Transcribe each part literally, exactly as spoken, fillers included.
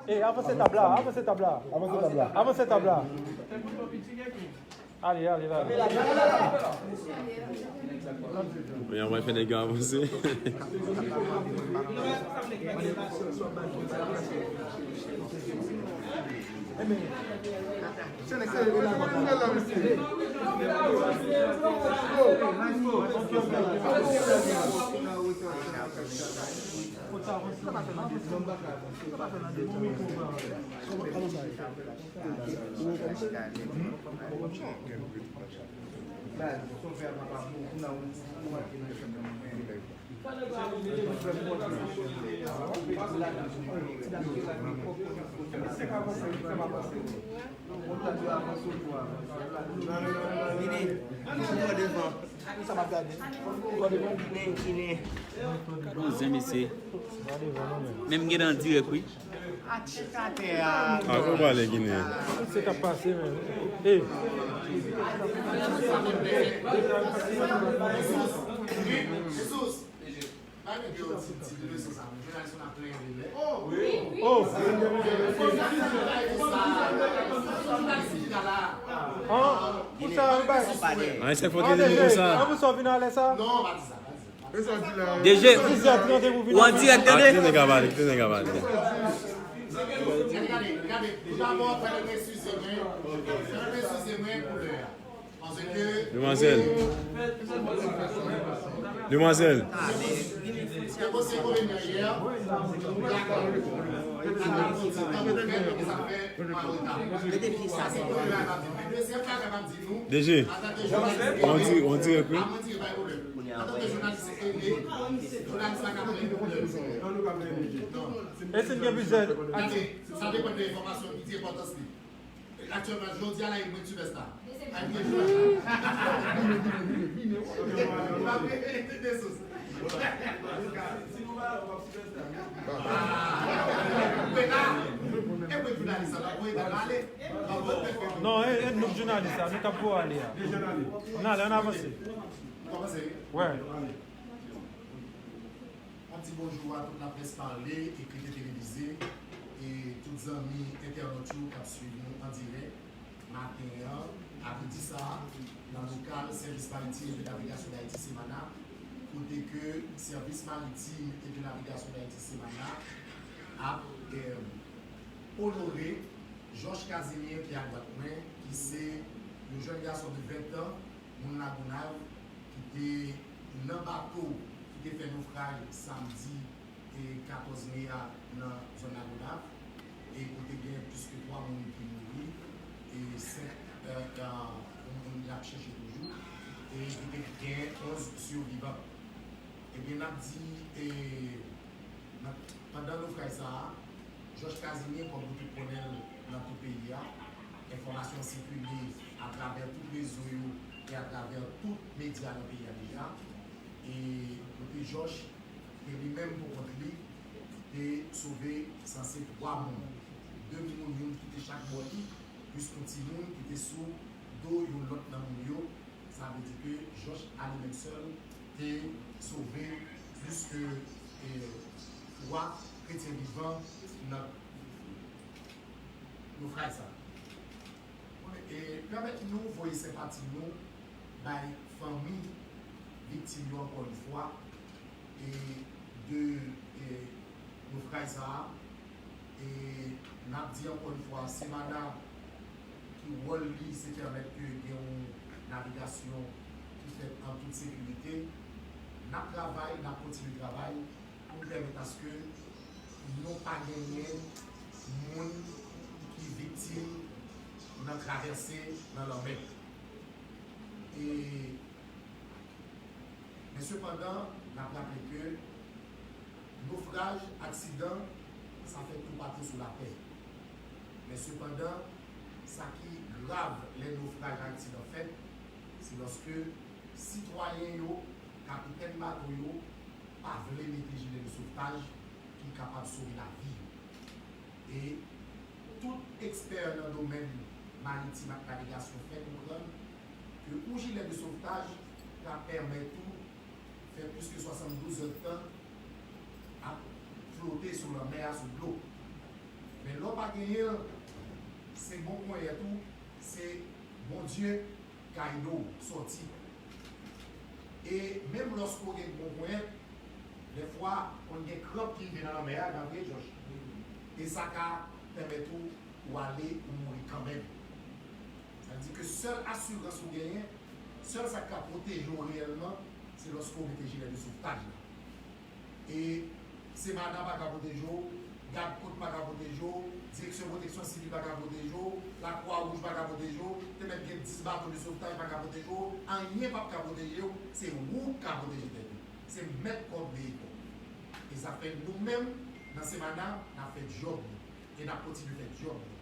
Ey, avanse tab la, avanse tab la. Avanse tab la. Avanse tab la. Ale, ale, ale. Kounye a, w ap fè nèg yo avanse. Bon zen mesye. Menm gen nan dirèk wi. Atchikatè a. A, kou pale ginen. Tout se k ap pase menm. Ey. Oh. An, pou sa, an bay. An, se fote li konsa. An, pou sa, vin alè sa. DG, ou an dirèk, tande? Kite nèg la pale, kite nèg la pale. Gade, gade, gade. Dabò, fè nou eskize mwen. Fè nou eskize mwen pou lè a. Paske Demwazèl. Demwazèl. Te poze komendan yè. Dakò. Dakò, ti tan pou fè, e sa fè an reta. Dezyèm bagay m ap di nou, DG, antanke jounalis, on di, on di, ekri. Antanke jounalis, se ede jounalis la ka plen pwoblèm. E si n gen plizyè. Gade, sa depann de enfòmasyon ki di enpòtans li. Aktyèlman, jodi a la, mwen Sylvester. Ak de jounalis. Non, e, e nou jounalis la, nou t ap voye ale a. Ann ale, ann avanse. Wè. M ap di bonjou a tout laprès pale, ekri e televize, e tout zanmi entènòt yo k ap swiv nou an dirèk. Maten an, apremidi sa a, nan lokal Sèvis Maritim e de Navigasyon d Ayiti, Semanap, kote ke Sèvis Maritim e de Navigasyon d Ayiti, Semanap, ap, eh, onore Georges Casimir ki a dwat mwen, ki se yon jèn gason de ven tan, moun Lagonav, ki te nan bato ki te fè nofraj samdi e katòz me a nan zòn Lagonav, e kote gen plis ke twa moun ki mouri, e senk, e, e, moun y ap chèche toujou, e ki te gen onz sivivan. Ebyen, n ap di, e, nan, pandan nofraj sa a, Georges Casimir, kòm nou tout konnen l nan tout peyi a, enfòmasyon sikile atravè tout rezo yo e atravè tout medya nan peyi a deja. E kote Georges, e li menm pou kont li, te sove sanse twa moun. De moun, youn kite chak bò li, plis yon timoun ki te sou do youn lòt nan moun yo. Sa vle di ke Georges, a li menm sèl, te sove plis ke, e, twa kretyen vivan nan nofraj sa. E pèmèt nou voye senpati nou bay fanmi viktim yo ankò yon fwa, e de, e, nofraj sa a. E n ap di ankò yon fwa, Semanap ki wòl li se pèmèt ke gen yon navigasyon ki fèt an tout sekirite. N ap travay, n ap kontinye travay pou n pèmèt aske nou pa genyen moun ki viktim nan travèse nan lanmè. E, men sepandan, n ap raple ke nofraj, aksidan, sa fèt toupatou sou latè. Men sepandan, sa ki grav lè nofraj ak aksidan fèt, se lòske sitwayen yo, kapitèn bato yo, pa vle mete jilè de sovtaj ki kapab sove lavi yo. E tout ekspè nan domèn maritim ak navigasyon fè konprann ke yon jilè de sovtaj ka pèmèt ou fè plis ke swasanndouz èdtan ap flote sou lanmè a, sou dlo. Men lè w pa genyen l, se bon ponyèt ou, se Bondye k a ede w sòti. E menm lòske w gen bon ponyèt, dèfwa, konn gen kranp ki rive nan lanmè a, pa vre, Jòj? E sa ka pèmèt ou, ou ale, ou mouri kanmenm. Sa vle di ke sèl asirans ou genyen, sèl sa k ka pwoteje w reyèlman, se lòske w mete jilè de sovtaj la. E Semana pa ka pwoteje w, Gad Kot pa ka pwoteje w, Direksyon Pwoteksyon Sivil pa ka pwoteje w, Lakwa Wouj pa ka pwoteje w, te mèt gen dis bato de sovtaj pa ka pwoteje w, anyen p ap ka pwoteje w, se ou k ka pwoteje tèt ou. Se mèt kò w deye kò w. E sa fè nou menm, nan Semana, n ap fè djòb nou. E n ap kontinye fè djòb nou.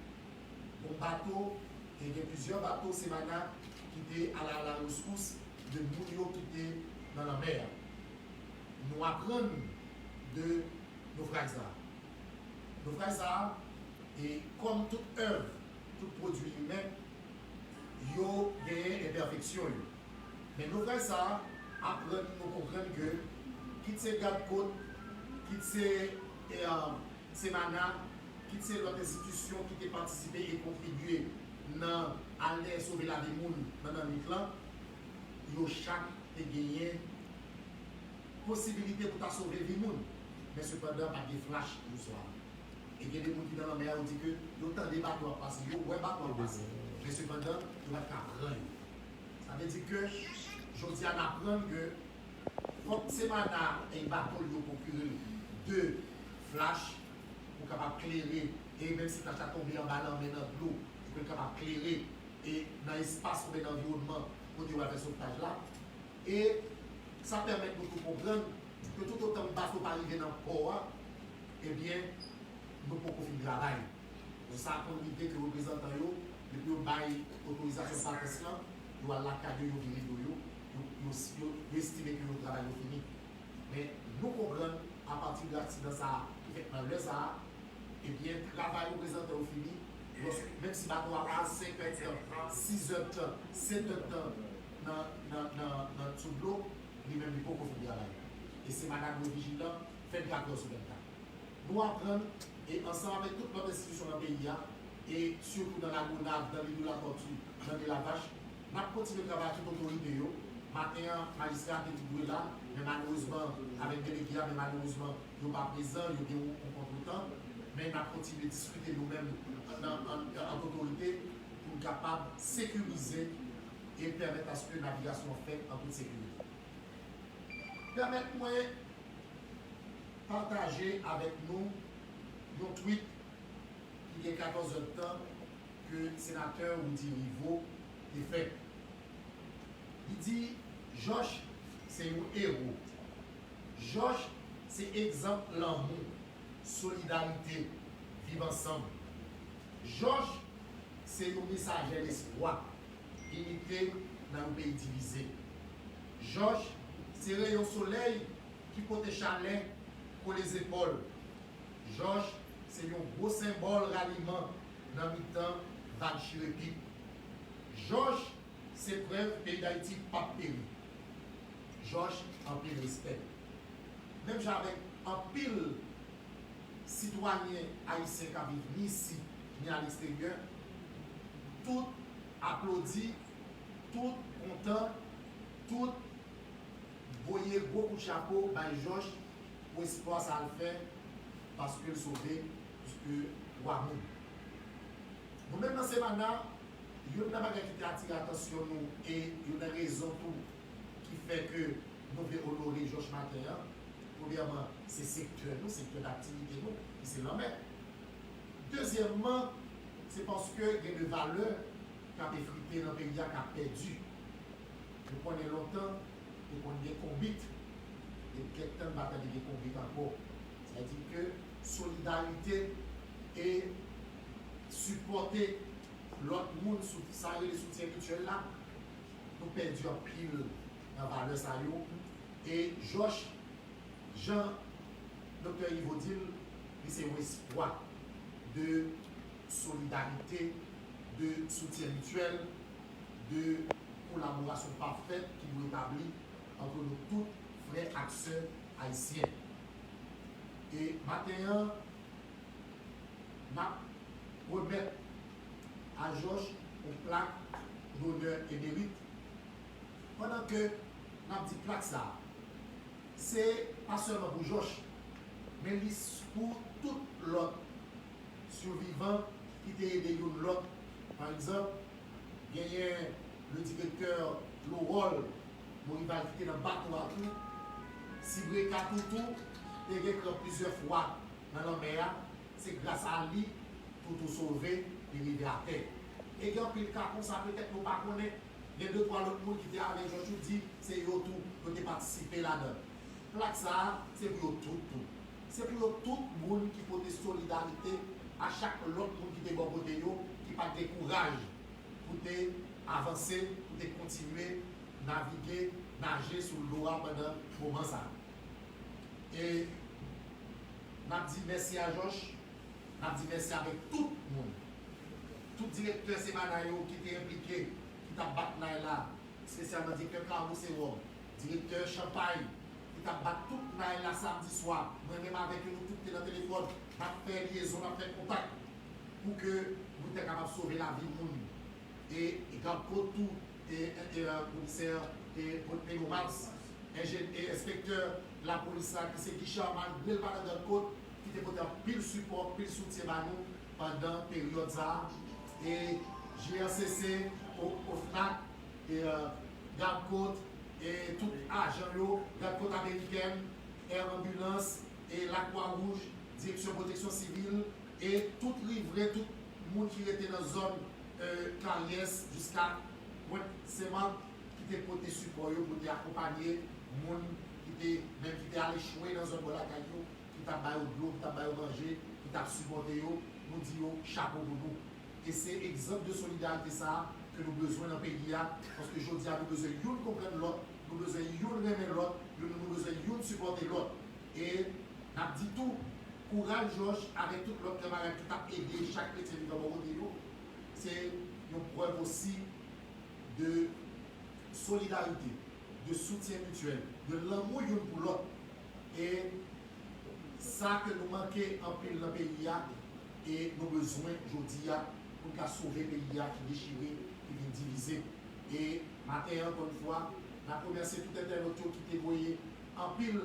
Bon bato, e gen plizyè bato Semana ki te al a la rescousse de moun yo ki te nan lanmè a. Nou aprann de nofraj sa a. Nofraj sa a, e kòm tout èv, tout pwodui imen, yo genyen enpèfeksyon yo. Men nofraj sa a aprann nou konprann ke, kit se Gad Kot, kit se, e, Semana, kit se lòt enstitisyon ki te patisipe e kontribye nan al dèyè sove lavi moun nan, nan nwit lan, yo chak te genyen posibilite pou ta sove vi moun. Men sepandan, pa t gen flach jou swa a. E gen de moun ki nan lanmè a, yo di ke yo tande bato ap pase, yo wè bato ap pase. Men sepandan, yo pa t ka pran yo. Sa vle di ke jodi a n aprann ke fòk Semana e bato l yo pwokire l de flach pou kapab klere, e menm si flach la tonbe anba lanmè nan dlo, pou ke l kapab klere e nan espas oubyen nan anviwònman kote yo al fè sovtaj la. E sa pèmèt nou tou konprann ke toutotan bato pa rive nan pò a, ebyen, nou poko fin travay. Donk sa konn rive ke reprezantan yo, depi yo bay otorizasyon patans lan, yo al lakay yo, yo vire do yo, yo, yo, yo, yo estime ke yo travay yo fini. Men nou konprann, apati de aksidan sa a ki fèt nan lè sa a, ebyen, travay reprezantan yo fini, lòske, menm si bato a al senk èdtan, sis èdtan, sèt èdtan nan, nan, nan, nan sou dlo, li menm li poko fin travay. E Semana dwe vijilan vennkat è sou vennkat. Nou aprann, e ansanm avèk tout lòt enstitisyon nan peyi a, e sitou nan Lagonav, nan Lil de la Tortue, nan Milavach, n ap kontinye travay ak tout otorite yo. Maten an, majistra te dwe la, men malerezman, avèk delege a, men malerezman, yo pa prezan, yo gen yon, yon kontretan. Men n ap kontinye diskite nou menm nan, an, ant otorite pou n kapab sekirize e pèmèt aske navigasyon an fèt an tout sekirite. Pèmèt mwen pataje avèk nou yon tweet ki gen katòz èdtan ke senatè Rudy Rivaux te fè. Li di, Jòj se yon ewo. Jòj se egzanp lanmou, solidarite, viv ansanm. Jòj se yon mesajè lespwa, inite nan yon peyi divize. Jòj se reyon solèy ki pote chalè, kole zepòl. Jòj se yon gwo senbòl raliman nan mitan vag chire pit. Jòj se prèv peyi Dayiti p ap peri. Jòj, anpil respè. Menm jan avèk anpil sitwayen ayisyen k ap viv ni isi, ni aleksteryè, tout aplodi, tout kontan, tout voye gwo kout chapo bay Jòj pou esplwa sa l fè, paske l sove, piske wa moun. Nou menm nan Semana, youn nan bagay ki te atire atansyon nou e youn nan rezon tou ki fè ke nou vle onore Jòj maten an, premyèman, se sektè nou, sektè daktivite nou, ki se lanmè. Dezyèmman, se paske gen de valè k ap efrite nan peyi a, k ap pèdi. Nou konnen lontan, te konn gen konbit, depi kèk tan, n pa tande gen konbit ankò. Sa vle di ke solidarite e sipòte lòt moun sou sa yo rele soutyen mityèl la, nou pèdi anpil nan valè sa yo. E Jòj, jan Doktè Rivaux di l, li se yon espwa de solidarite, de soutyen mityèl, de kolaborasyon pafèt ki dwe etabli ant nou tout, frè ak sè ayisyen. E maten an, ap remèt a Jòj yon plak donè e merit. Pandan ke n ap di plak sa a, se pa sèlman pou Jòj, men li s- pou tout lòt sivivan ki te ede youn lòt. Pa egzanp, genyen le direktè Lorol Morival ki te nan bato a tou. Sibreka tou tou te gen kran plizyè fwa nan lanmè a. Se gras a li Toutou sove, li rive atè. E gen anpil ka konsa, petèt nou pa konnen. Gen de twa lòt moun ki te ale, Jòj ou di, se yo tou, yo te patisipe ladan. Plak sa a, se pou yo tout tou. Se pou yo tout moun ki pote solidarite a chak lòt moun ki te bò kote yo, ki pa t gen kouraj pou te avanse, pou te kontinye navige, naje sou dlo a pandan moman sa a. E n ap di mèsi a Jòj, n ap di mèsi avèk tout moun. Tout direktè Semana yo ki te enplike, ki t ap bat nay la, espesyalman direktè Cargo Serum, direktè Chanpay, ki t ap bat tout nay la samdi swa. Mwen menm avèk yo, nou tout te nan telefòn, n ap fè lyezon, n ap fè kontak pou ke nou te kapab sove lavi moun. E, e gad kot tou, e, e, e, komisè, e, Rodney Romans, enjen- e, enspektè lapolis la, ki se Guichard, malgre l pa nan gad kot, ki te pote anpil sipò, anpil soutyen ba nou pandan peryòd sa a. E G R C C, O- OFNAC, e, e, gad kot, e tout ajan yo, gad kot amerikèn, Air Ambulance, e Lakwa Wouj, Direksyon Pwoteksyon Sivil, e tout rivren, tout moun ki rete nan zòn, e, Karyès jiska Pwent Senmak, ki te pote sipò yo pou te akonpanye moun ki te, menm ki te al echwe nan zòn bò lakay yo, ki t ap ba yo dlo, ki t ap ba yo manje, ki t ap sipòte yo, nou di yo chapo pou nou. E se egzanp de solidarite sa a ke nou bezwen nan peyi a, paske jodi a nou bezwen youn konprann lòt, nou bezwen youn renmen lòt, youn, nou bezwen youn sipòte lòt. E n ap di tou, kouraj Jòj avèk tout lòt kanmarad ki t ap ede chak kretyen vivan bò kote yo. Se yon prèv osi de solidarite, de soutyen mityèl, de lanmou youn pou lòt. E sa ke nou manke anpil nan peyi a, e nou bezwen jodi a pou n ka sove peyi a ki dechire, ki vin divize. E maten an, ankò yon fwa, n ap remèsye tout entènot yo ki te voye anpil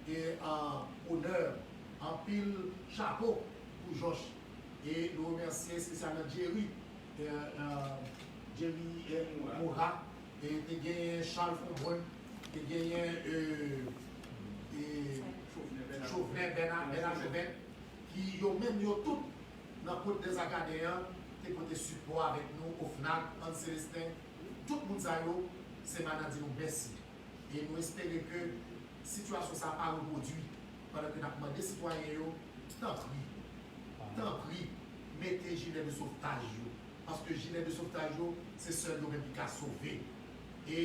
e, a, onè, anpil chapo pou Jòj. E nou remèsye espesyalman Jerry, e, e, Jerry, e, Moura, e te genyen Charles Fombrun, te genyen, e, e, Chauvin Bernard, Bernard Chauvin, ki yo menm yo tout nan Kot dèz Akaden an te pote sipò avèk nou, OFNAC, Ann Celestin, tout moun sa yo, Semana di nou mèsi. E nou espere ke sitiyasyon sa a pa repwodui pandan ke n ap mande sitwayen yo, tanpri, tanpri, mete jilè de sovtaj yo. Paske jilè de sovtaj yo, se sèl yo menm ki ka sove. E,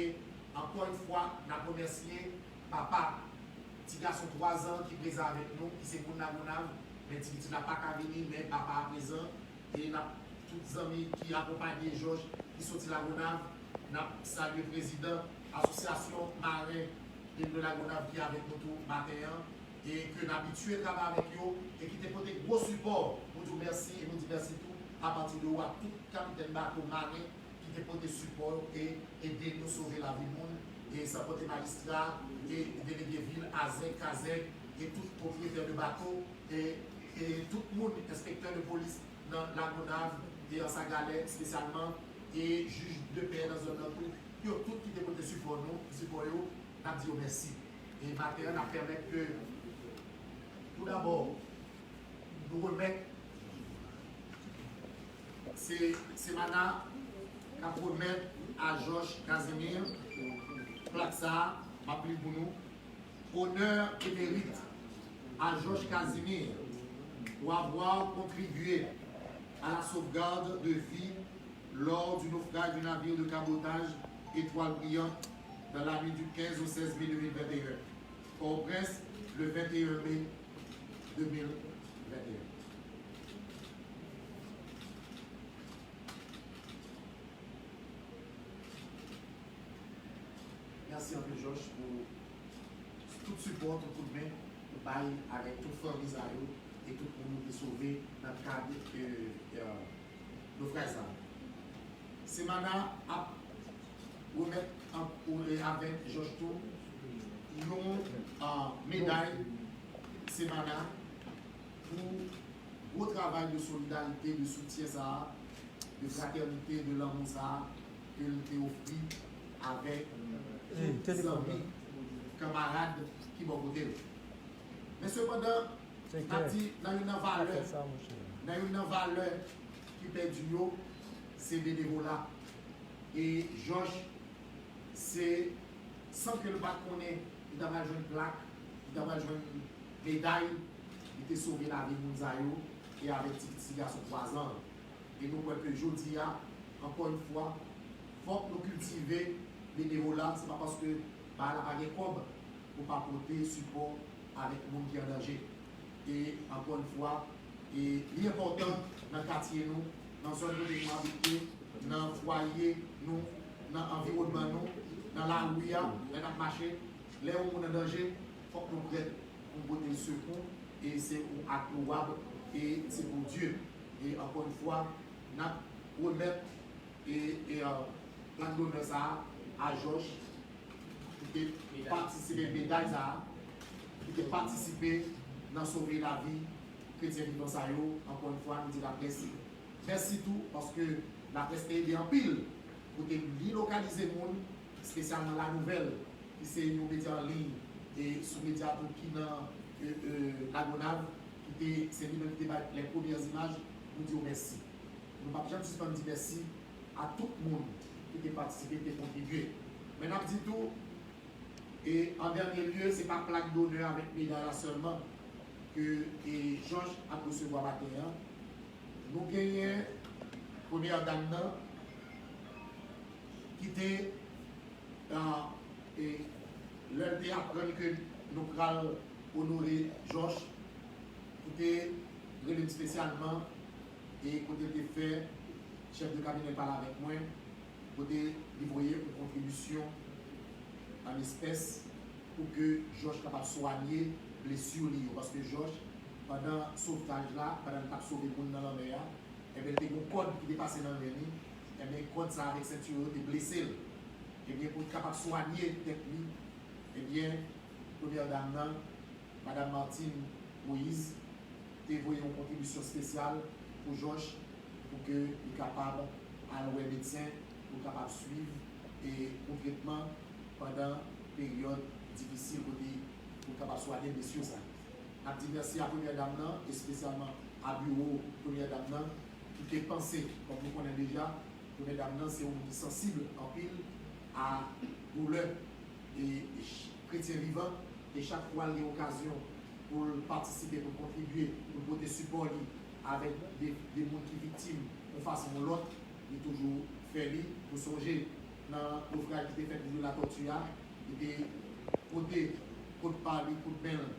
ankò yon fwa, n ap remèsye papa ti gason twa zan ki prezan avèk nou, ki se moun Lagonav, men ti pitit la pa ka vini, men papa a prezan. E n ap, tout zanmi ki akonpanye Jòj, ki soti Lagonav, n ap salye prezidan Asosyasyon Maren de Lagonav ki avèk nou tou maten an, e ke n abitye travay avèk yo, e ki te pote gwo sipò. Nou di w mèsi, e nou di mèsi tou apati de ou a tout kapitèn bato maren ki te pote sipò yo e ede nou sove lavi moun, e san konte majistra, e delege vil, azèk, kazèk, e tout pwopriyetè de bato, e, e tout moun, enspektè de polis nan Lagonav e Anse à Galets espesyalman, e jij de pè nan zòn nan tou, yo tout ki te pote sipò nou, sipò yo, n ap di yo mèsi. E maten an, n ap pèmèt ke, tou dabò, nou remèt, se, se Semana k ap remèt a Jòj Casimir plak sa a, m ap li l pou nou. Honneur et mérite à Georges Casimir pour avoir contribué à la sauvegarde de vie lors du naufrage du navire de cabotage Étoile Brillante dans la nuit du quinze au seize mai deux mille vingt et un. Port-au-Prince, le vingt et un mai deux mille vingt et un. Mèsi anpil, Jòj, pou tout sipò, tout koudmen ou bay avèk tout fanmi sa yo e tout moun ou te sove nan Nan kad, e, e, nofraj sa. Semana ap remèt an, e, avèk Jòj tou yon, e, meday Semana pou gwo travay de solidarite, de soutyen sa a, de fratènite, de lanmou sa a ke l te ofri avèk tout zanmi, kanmarad ki bò kote l. Men sepandan, n ap di nan youn nan valè, nan youn nan valè ki pèdi yo, se benevola. E Jòj, se san ke l pa t konnen li ta pral jwenn plak, li ta pral jwenn meday, li te sove lavi moun sa yo, e avèk ti, ti gason twazan an. E nou kwè ke jodi a, ankò yon fwa, fòk nou kiltive benevola, se pa paske bagay la pa gen kòb pou pa pote sipò avèk moun ki an danje. E ankò yon fwa, e li enpòtan nan katye nou, nan zòn kote nou abite, nan fwaye nou, nan anviwònman nou, nan lari a, lè n ap mache, lè yon moun an danje, fòk nou prèt pou pote sekou, e se yon ak lowab, e se pou Dye. E ankò yon fwa, n ap remèt e, e, plak donè sa a a Jòj, ki te patisipe, meday sa a, ki te patisipe nan sove lavi kretyen vivan sa yo. Ankò yon fwa, nou di laprès mèsi tou, paske laprès te ede anpil pou te li lokalize moun, espesyalman La Nouvelle, ki se yon medya an liy, e sou medya tou ki nan, e, e, Lagonav, ki te, se li menm ki te bay les premières images, nou di yo mèsi. Nou p ap janm sispann di mèsi a tout moun ki te patisipe, ki te kontribye. Men n ap di tou, e an dènye lye, se pa plak donè avèk meday la sèlman ke, e, Jòj ap resevwa maten an. Nou genyen premyè dam nan ki te, e, e, lè l te aprann ke nou pral onore Jòj, ki te rele m espesyalman, e kote l te fè chèf de kabinè l pale avèk mwen, kote li voye yon kontribisyon an espès pou ke Jòj kapab swanye blesi li yo. Paske Jòj, pandan sovtaj la, pandan l t ap sove moun nan lanmè a, ebyen, te gen yon kòd ki te pase nan men li. Ebyen, kòd sa avèk senti yo te blese l. Ebyen, pou l kapab swanye tèt li, ebyen, premyè dam nan, Madam Martine Moïse, te voye yon kontribisyon espesyal pou Jòj, pou ke li kapab al wè medsen, pou l kapab swiv e yon tretman pandan peryòd difisil kote pou l kapab swanye blesi sa. N ap di mèsi a premyè dam nan, espesyalman a biwo premyè dam nan, ki te panse, kòm nou konnen deja, premyè dam nan se yon moun ki sansib anpil a doulè e, e ch-, kretyen vivan, e chak fwa l gen okazyon pou l patisipe, pou l kontribye, pou l pote sipò li avèk de, de moun ki viktim yon fason ou lòt, li toujou fè li. Nou sonje nan nofraj ki te fèt Rivyè Latòti a, li te pote kout pa li, kout men l,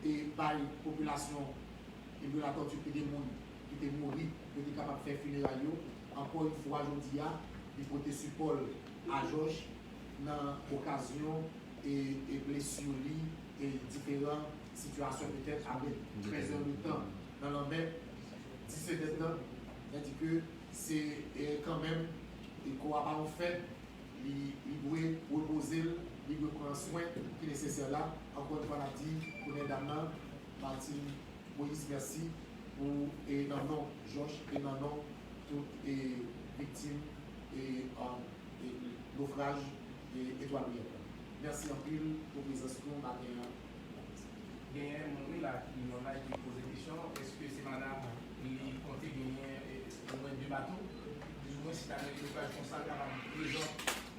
e bay popilasyon Rivyè Latòti, te gen moun ki te mouri, yo te kapab fè fineray yo. Ankò yon fwa, jodi a, li pote sipò l a Jòj nan okazyon e, e blesi li, e diferan sitiyasyon, petèt avèk trèz è de tan nan lanmè, disèt è de tan, sètadi ke se, e, kanmenm, e kò a pa yon fèt, li, li dwe repoze l, li dwe pran swen ki nesesè la. Ankò yon fwa, n ap di premyè dam nan, Martine Moïse, mèsi pou, e nan non Jòj e nan non tout, e viktim, e, e nofraj, e Etwal Briyant la. Mèsi anpil pou prezans nou maten an. Genyen moun wi la ki online ki poze kesyon, èske se Semana li konte genyen, e, omwen de bato, plizoumwen, si ta gen nofraj konsa, kapab prezan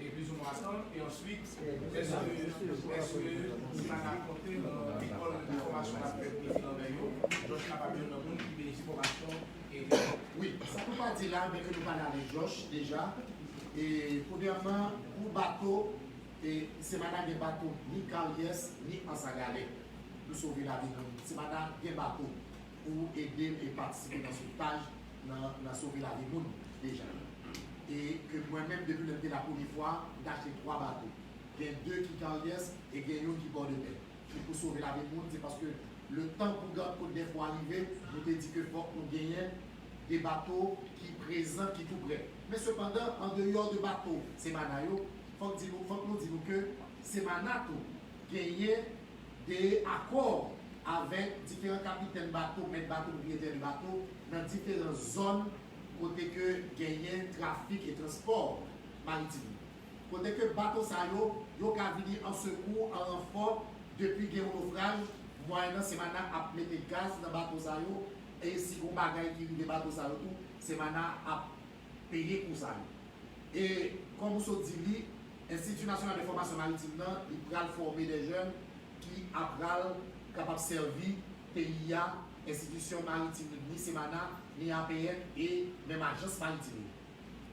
e plizoumwen a tan? E answit, èske, èske Semana konte nan lekòl de fòmasyon l ap fè pou lanmè yo, Jòj kapab youn nan moun ki benefisye fòmasyon e Wi, sa pou pa di la, men ke nou pale avèk Jòj deja. E premyèman, pou bato, e Semana gen bato ni Karyès ni Ansagalè. Nou sove lavi moun. Semana gen bato pou ede e patisipe nan sovtaj, nan, nan sove lavi moun deja. E ke mwen menm, depi lè m te la premye fwa, m te achte twa bato. Gen de ki Karyès e gen youn ki Pòdepè. Se pou sove lavi moun, se paske letan pou Gad Kot Dèfò a rive, nou te di ke fòk nou genyen de bato ki prezan, ki tou prè. Men sepandan, andeyò de bato Semana yo, fòk di nou, fòk nou di nou ke Semana tou genyen de akò avèk diferan kapitèn bato, mèt bato, pwopriyetè de bato nan diferan zòn kote ke genyen trafik e transpò maritim. Kote ke bato sa yo, yo ka vini an sekou, an ranfò, depi gen yon nofraj, mwayennan Semana ap mete gaz nan bato sa yo, e si gon bagay ki rive bato sa yo tou, Semana ap peye kou sa yo. E kòm ou sot di li, Enstiti Nasyonal de Fòmasyon Maritim nan, li pral fòme de jèn ki apral kapab sèvi peyi a, enstitisyon maritim, ni Semana, ni A P N, e menm ajans maritim yo.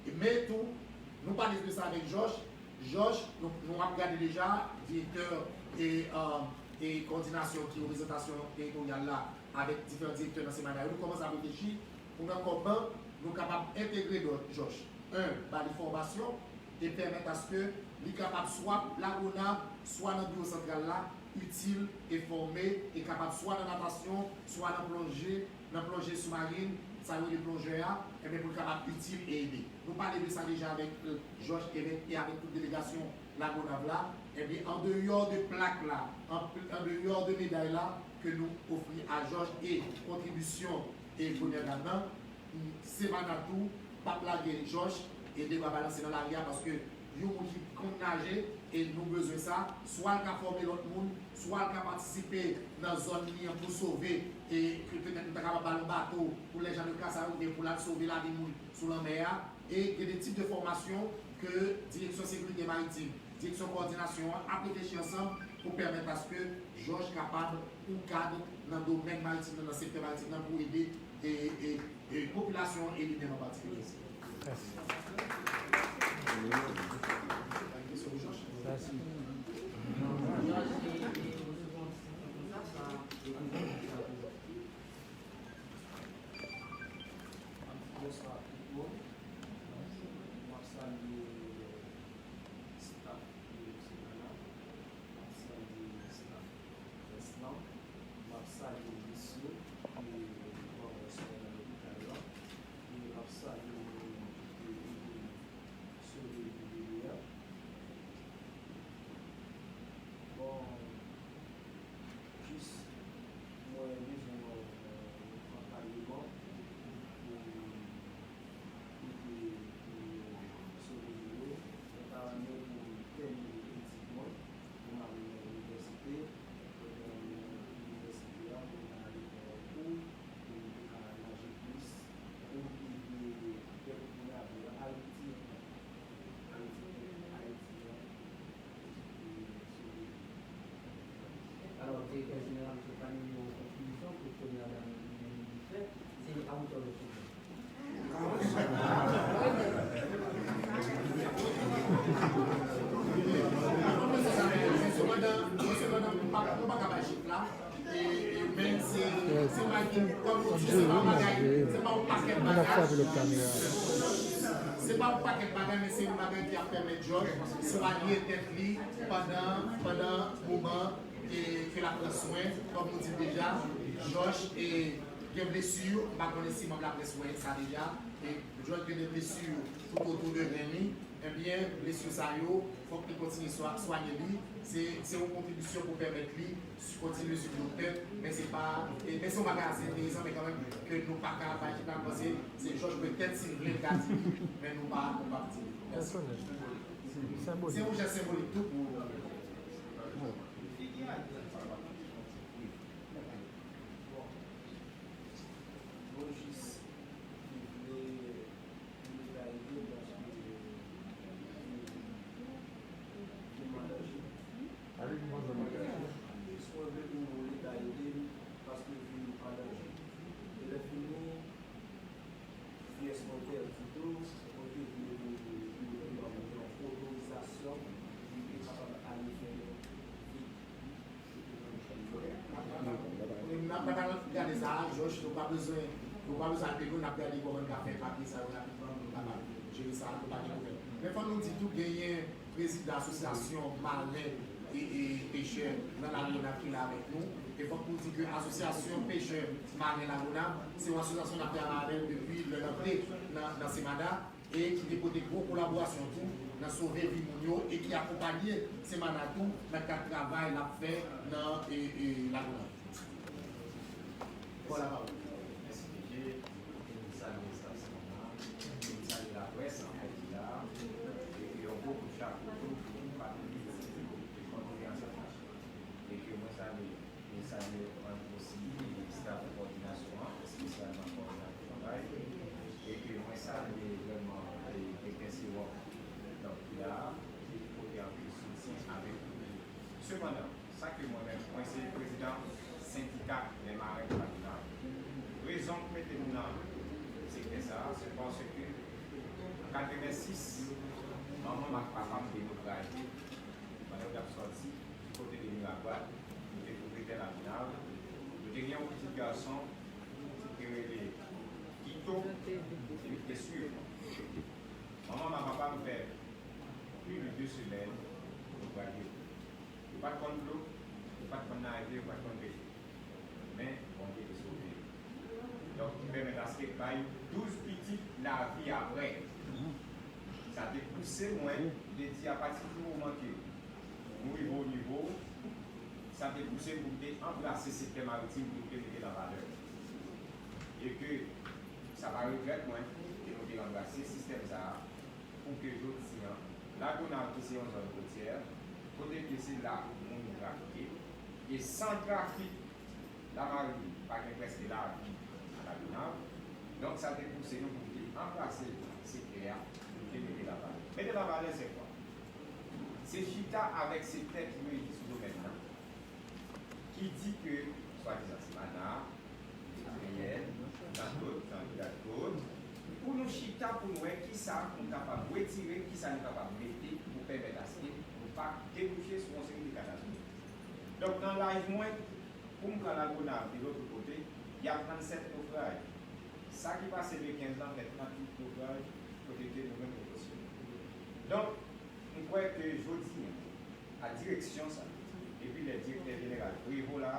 E men tou, nou pale de sa avèk Jòj. Jòj, nou, nou ap gade deja, direktè e, e, e kowòdinasyon ki reprezantasyon teritoryal la avèk diferan direktè nan Semana yo, nou kòmanse ap reflechi pou nan kòman nou kapab entegre Jòj. En, ba li fòmasyon e pèmèt aske li kapab swa Lagonav, swa nan biwo santral la, itil e fòme e kapab swa nan natasyon, swa nan plonje, nan plonje soumarin, sa yo rele plonjè a, enben pou l kapab itil e ede. Nou pale de sa deja avèk, euh, Jòj e avèk, e avèk tout delegasyon Lagonav la, enben, andeyò de plak la, an, andeyò de meday la, ke nou ofri a Jòj e kontribisyon e premyè dam nan, Semana tou p ap lage Jòj e de bra balanse nan lari a, paske yon moun ki konn naje, e nou bezwen sa, swa l ka fòme lòt moun, swa l ka patisipe nan zòn li an pou sove, e ke petèt nou ta kapab ba l yon bato pou lè jan de ka sa yo, oubyen pou l al sove lavi moun sou lanmè a. E gen de tip de fòmasyon ke Direksyon Sekirite Maritim, Direksyon Kowòdinasyon an ap reflechi ansanm pou pèmèt aske Jòj kapab yon kad nan domèn maritim nan, nan sektè maritim nan pou ede e, e, e popilasyon an e li menm an patikilye. Mèsi. Mèsi. Bonswa tout moun. M ap salye staff Semana, m ap salye staff près lan, m ap salye mesye ki pran swen nan lopital la, e m ap salye moun ki te ede sove vi bebe a. Bon, jis mwen bezwen yon, yon akonpayman pou ede pou sove vi yo. Mwen ta renmen pou m tèmine etid mwen, pou m al nan inivèsite. Pandan m nan inivèsite a, pou m ta ale pran kou, pou m te ka naje plis, pou m ede kèk moun avè Ayiti, Ayiti, Ayiti a. Alò, direktè jeneral, se pa nimewo kontribisyon pou premyè dam li menm li fè, se a wotè de sou. Sepandan, sepandan, nou pa, nou pa ka bay chif la. E, e, men se, se yon bagay ki, kòm nou di, se pa yon bagay, se pa yon pakèt bagay. Se pa yon pakèt bagay, men se yon bagay ki ap pèmèt Jòj swanye tèt li pandan, pandan moman e ke l ap pran swen. Kòm nou di l deja, Jòj e gen blesi, m pa konnen si manm laprès wè sa deja, e Jòj gen de blesi toutotou de ren li. Ebyen, blesi sa yo, fòk li kontinye swa-, swanye li. Se, se yon kontribisyon pou pèmèt li kontinye swiv doktè, men se pa, e, men se yon bagay ase enteresan, men kanmenm, ke nou pa ka bay chif la, m panse se Jòj petèt, si l vle, l ka di li, men nou pa, nou p ap di li. Mèsi. Se yon jès senbolik tou pou, pou Bon, jis ki vle, ki vle ta ede m paske, e, m an danje. Mwen vle pou Leta ede m paske vi m an danje. E lè fini, Pyès mwen pèdi tou, mwen te vle pou, pou, pou, pou otorizasyon pou li te kapab ale fè yon vit. N ap, n ap gade sa a, Jòj, nou pa bezwen, nou pa bezwen apele w, n ap gade kòman n ka fè papye sa yo rapidman pou nou kapab jere sa a, nou pa gen pwoblèm. Men fò nou di tou, genyen prezidan asosyasyon maren e, e pechè nan Lagonav ki la avèk nou. E fòk nou di ke Asosyasyon Pechè Maren Lagonav se yon asosyasyon n ap travay avè l depi lè l antre nan, nan Semana e ki te pote gwo kolaborasyon tou nan sove vi moun yo e ki akonpanye Semana tou nan kad travay l ap fè nan e, e, Lagonav. Bon, lapawòl. Mèsi, P J. Mwen salye staf Semana, mwen salye laprès ankò ki la, epi yon gwo kout chapo tou pou patwon ki kondwiyans sa mache. E ke mwen salye, mwen salye osi staf kowòdinasyon an, espesyalman kowòdinatè travay, e ke mwen salye vrèman, e, direktè Sewòk, donk, ki la, ki pote anpil soutyen avèk nou. Sepandan, sa ke mwen menm, mwen se prezidan sendika lè maren de Lagonav. Rezon k mete m nan sektè sa a, se paske an katrevensis, manman m ak papa m te demouraje pandan yo t ap sòti di kote de Miragwàn, nou te pwopriyetè Lagonav, nou te gen yon pitit gason ki te rele Guito, se li ki te swiv mwen. Manman m ak papa m fè plis de de semèn demouraje. Yo pa t konn dlo, yo pa t konn naje, yo pa t konn peche. Men, Bondye te sove yo. Donk, ki pèmèt aske bay douz pitit lavi apre. Sa te pouse mwen de di apati di moman ke nou rive o nivo, sa te pouse m pou m te anbrase sektè maritim pou m te mete l an valè. E ke sa pa regrèt mwen ke nou te anbrase sistèm sa a, pou ke jodi an, Lagonav ki se yon zòn kotyè, kote ke se la moun trafike, e san trafik lamari pa gen prèske lavi a Lagonav. Donk sa te pouse nou pou nou te anbrase sektè a, pou nou te mete l an valè. Mete l an valè se kwa? Se chita avèk sektè ki reji sou domèn nan, ki di ke swadizan se mana, reyèl, nan tout, nan tout, pou nou chita pou nou wè kisa nou kapab retire, kisa nou kapab mete pou pèmèt aske nou pa debouche sou yon seri de katastwòf. Donk, nan laj mwen, pou m pran Lagonav de lòt kote, y a trannsèt nofraj. Sa ki pase le kenz lan fè tranntuit nofraj kote ke nou menm nou posede. Donk, m kwè ke jodi a, a direksyon sa, epi lè direktè jeneral Prevo la,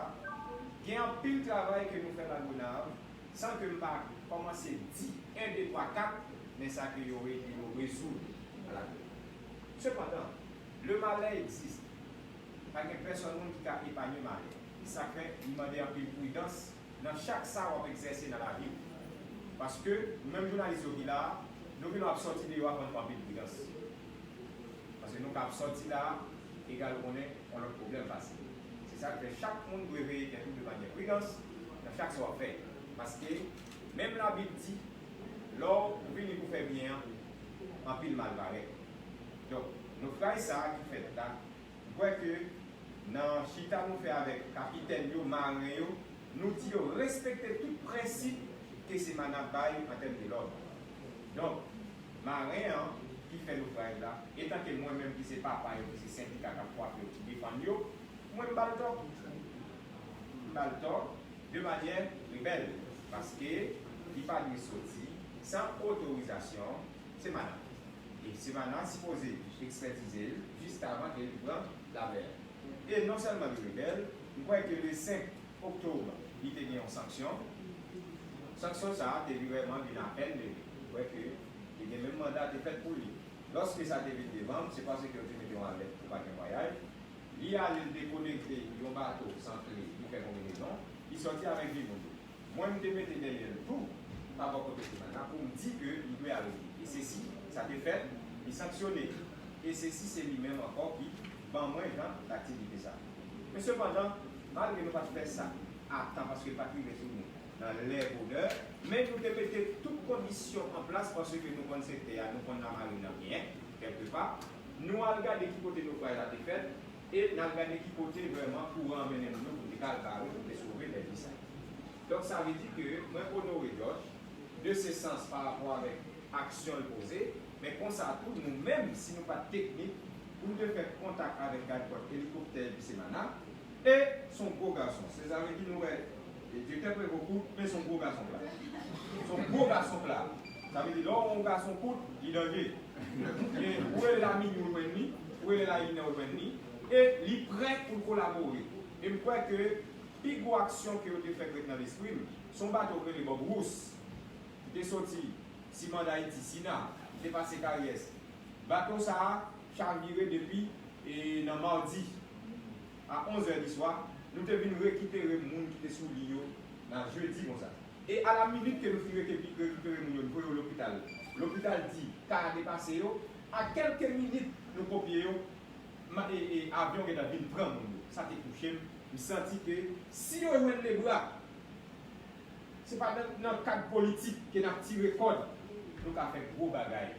gen anpil travay ke nou fè Lagonav, san ke m pa kòmanse di en, de, twa, kat, men sa ke yo rele yo rezoud a Lagonav. Sepandan, le malè egziste. Pa gen pèsòn moun ki ka epanye malè. E sa fè li mande anpil pridans nan chak sa w ap egzèse nan lavi w. Paske nou menm jounalis yo ki la a, nou vin ap sòti deyò a fò n fè anpil pridans. Paske nou ka ap sòti la a, egal konnen yon lòt pwoblèm pase. Se sa k fè chak moun dwe veye tèt ou de manyè pridans nan chak sa w ap fè. Paske menm Labib di, lè w vini pou fè byen an, anpil mal parèt. Donk, nofraj sa a ki fèt la, m kwè ke nan chita nou fè avèk kapitèn yo, maren yo, nou di yo respekte tout prensip ke Semana bay an tèm de lòd. Donk, maren an ki fè nofraj la, etanke mwen menm ki se papa yo, ki se sendika k ap kwape yo, ki defann yo, mwen m ba l tò. M ba l tò de manyè ribèl, paske li pa dwe soti san otorizasyon Semana. E Semana sipoze ekspètize l jis avan ke li pran lamè. E non sèlman li ribèl, m kwè ke le senk oktòb, li te gen yon sanksyon. Sanksyon sa a te vrèman vin apèn de li. M kwè ke li gen menm manda te fèt pou li. Lòske sa te vin devan m, se paske yo te mete yon alèt pou pa gen vwayaj. Li ale, l dekonekte yon bato san kle, li fè konbinezon, li sòti avèk de moun. Mwen, m te mete dèyè l tou, pa bò kote Semana, pou m di ke li dwe arete. E sesi, sa te fèt, li sanksyone. E sesi, se li menm ankò ki ban mwen jan laktivite sa. Men sepandan, malgre nou pa t fè sa a tan, paske l pa t rive sou nou nan lè bonè, men nou te mete tout kondisyon an plas, paske nou konn sektè a, nou konn lamarin nan byen, kèlkepa. Nou al gade ki kote nofraj la te fèt, e n al gade ki kote vrèman kouran an mennen nou, nou pou n te ka al bare, pou n te sove lèvi sa. Donk, sa vle di ke mwen onore Josh de se sans pa rapò avèk aksyon l poze, men konsa tou, nou menm, si nou pa t teknik, pou n te fè kontak avèk gadkòt elikoptè epi Semana, e s on gwo gason. Se sa vle di nou wè, e, direktè Prevo kout, men s on gwo gason pla. S on gwo gason pla. Sa vle di, lè w wè yon gason kout, li danje. E ou rele l a minwi, ou jwenn li, ou rele l a inè, ou jwenn li, e li prè pou l kolabore. E m kwè ke Pi gwo aksyon ke yo te fè k ret nan lespri m, se yon bato k rele Bob Rousse, ki te soti Simandayiti, Sina, ki te pase Karyès. Bato sa a chavire depi, e, nan madi a onz è di swa. Nou te vin rekipere moun ki te sou li yo nan jedi konsa. E a la minit ke nou fin rekipe-, rekipere moun yo, nou voye yo lopital, lopital di ka a depase yo, a kèlke minit nou kopye yo, ma-, e, e, avyon gentan vin pran moun yo. Sa te touche m. M santi ke si yo jwenn lebra, se pa nan, nan kad politik ke n ap tire kòd, nou ka fè gwo bagay.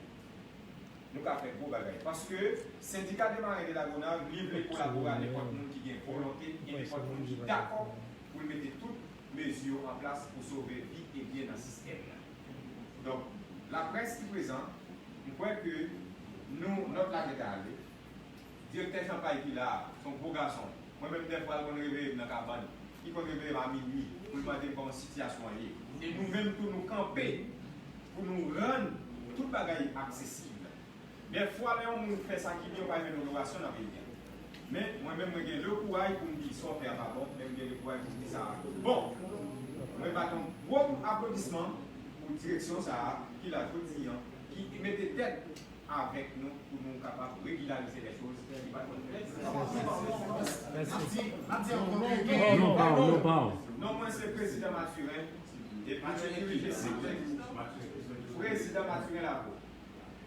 Nou ka fè gwo bagay. Paske Sendika de Maren de Lagonav, li vle kolabore ak nenpòt moun ki gen volonte e nenpòt moun ki dakò pou l mete tout mezi yo an plas pou sove vi e byen nan sistèm nan. Donk, laprès ki prezan, m kwè ke nou, nòt la gentan ale. Direktè Chanpay ki la a, se yon gwo gason. Mwen menm, dèfwa, l konn reveye m nan kabann. Li konn reveye m a minui pou l mande m kòman sitiyasyon an ye. E nou menm tou, nou kanpe pou nou rann tout bagay aksesib. Dèfwa, lè yon moun fè sa ki byen, ou pa jwenn onorasyon nan peyi a. Men, mwen menm, mwen gen le kouray pou m di sa w fè a pa bon, men m gen le kouray pou m di sa a bon. Mwen bat yon gwo aplodisman pou direksyon sa a ki la jodi a, ki mete tèt avèk nou pou nou kapab regilarize lè choz ki pa t konn fèt. Mèsi. Mèsi. Non, non, non. Non, mwen se Prezidan Mathurin, e pou dirije sektè. Prezidan Mathurin Lavaud.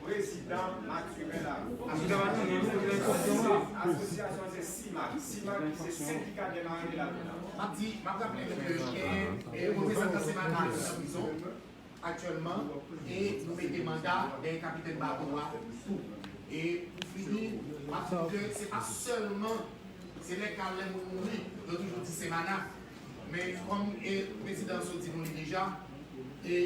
Prezidan Mathurin Lavaud. Asosyasyon se CIMAC. CIMAC se Syndicat des Marins de Lagonav. M ap di, m ap raple nou ke gen, eh, reprezantan Semana ki nan prizon. Aktyèlman, e nou mete manda dèyè kapitèn bato a tou. E pou fini, m ap di ke se pa sèlman, se lè ka lè moun mouri, yo toujou di Semana. Men kòm, e, prezidan an sot di nou li deja, e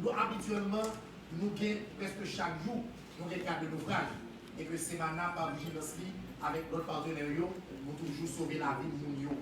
nou abityèlman, nou gen prèske chak jou, nou gen ka de nofraj. E ke Semana pa vijilans li avèk lòt patnè yo, nou toujou sove lavi moun yo.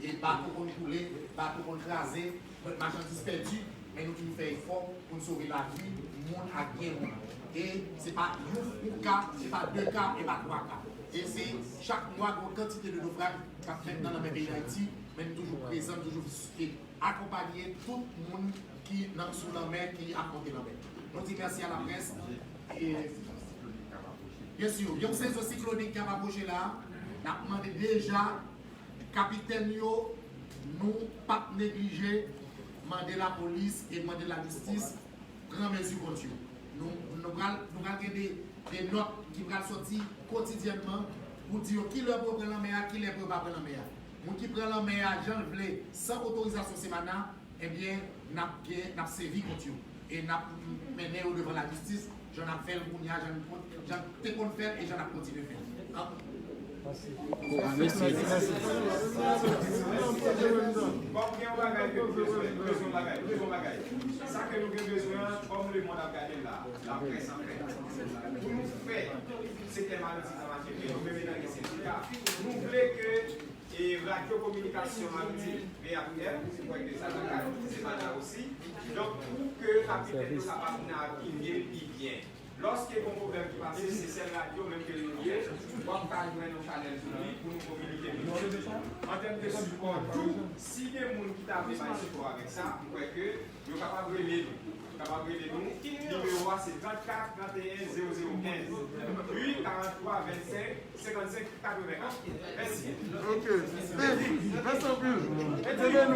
E bato konn koule, bato konn kraze, machandiz pèdi, men nou toujou fè efò pou n sove lavi moun ak byen moun. E se pa yon, yon ka, se pa de ka, e pa twa ka. E se chak mwa, gon kantite de nofraj k ap fèt nan lanmè peyi Dayiti, men nou toujou prezan, nou toujou akonpaye tout moun ki nan, sou lanmè, ki ap monte lanmè. Nou di mèsi a laprès. E, byen si, gen yon sezon siklonik k ap apwoche la, n ap mande deja kapitèn yo, nou p ap neglije mande lapolis e mande lajistis pran mezi kont yo. Nou, nou pral, nou pral gen de, de nòt ki pral sòti kotidyènman pou di yo kilè pou yo pran lanmè a, kilè pou yo pa pran lanmè a. Moun ki pran lanmè a jan l vle, san otorizasyon Semana, ebyen, n ap gen, n ap sèvi kont yo. E n ap mennen yo devan lajistis, jan n ap fè l kounye a, jan n kon-, jan n te konn fè l e jan n ap kontinye fè l. An- Mèsi. Bon, gen yon bagay ke nou bezwen, nou bezwen yon bagay, nou bezwen yon bagay. Sa ke nou gen bezwen an, kòm lemonn ap gade l la, laprès an fèt, pou nou fè sektè maritim nan mache byen, nou menm etan ke sendika, nou vle ke e Radyo Kominikasyon Maritim, V A T M, se kwè ke sa nan kad Semana osi. Donk, pou ke kapitèn yo kapab navige pi byen. Lòske gon pwoblèm ki pase, se sèl radyo menm ke nou ye, w ap ka jwenn yon chanèl sou li pou nou kominike nou. An tèm de sipò tou, si gen moun ki ta vle bay sipò avèk sa, m kwè ke yo kapab rele nou. Yo kapab rele nou. Nimewo a se trannkat, tranteyen, zewo zewo kenz. Wi, karanntwa, vennsenk, senkannsenk, katreven. Mèsi. Ok. Steve, mèsi anpil. Kenbe nou.